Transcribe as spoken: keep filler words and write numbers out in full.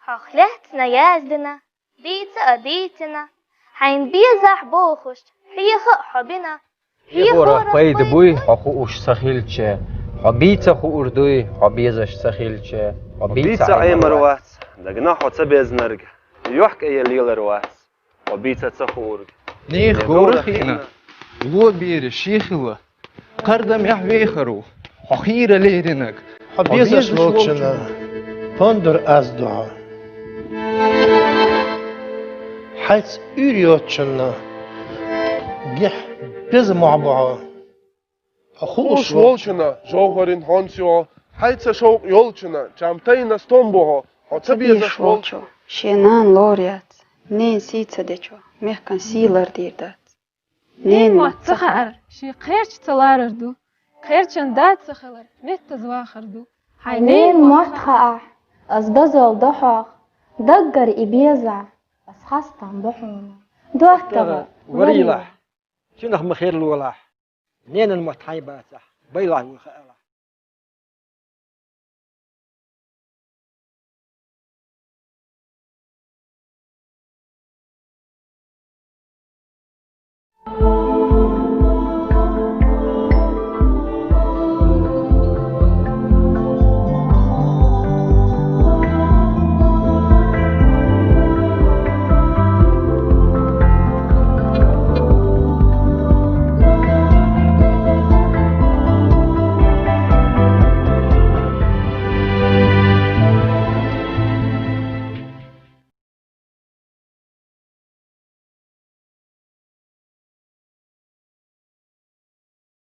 Хьох лаьцна яздина, дийца а дийцина, хьайна безахь бохуш, хьеха а хьо бина. Хьехорах пайда буй, хьо хууш ца хилча, хьо бийца хуур дуй, хьо безаш ца хилча, хьо бийца Ӏемар вац, дагна хьо ца безнарг, йохк а е лелар вац, хьо бийца ца хуург. Нех говра хиъна, ло бери шехила, кхардамехь вехар ву, хьо хийра леринарг. Хьо безаш волчунна пондар аз ду хьо. Хьайца уьйр йоцучунна гихь беза мохь бу хьо. Хьо хууш волчунна жовхӀарин хьонс ю хьо, хьайца шовкъ йолчунна чам тайна стом бу хьо. Хьо ца безаш волчо шен нана лораяц, ненан сий ца дечо мехкан сий лардийр дац. Ненан мотт ца хаар шен кхерча ца ларар ду, кхерчан да ца хилар меттаза вахар ду. Хьайн ненан мотт хаахь, ас дозалла до хьох, даггара и безахь, ас хастам бу хьуна. ДоттагӀа, варийлахь, цуьнах ма херлолахь, ненан мотт хьайн бацахь, байлахь вуй хаалахь.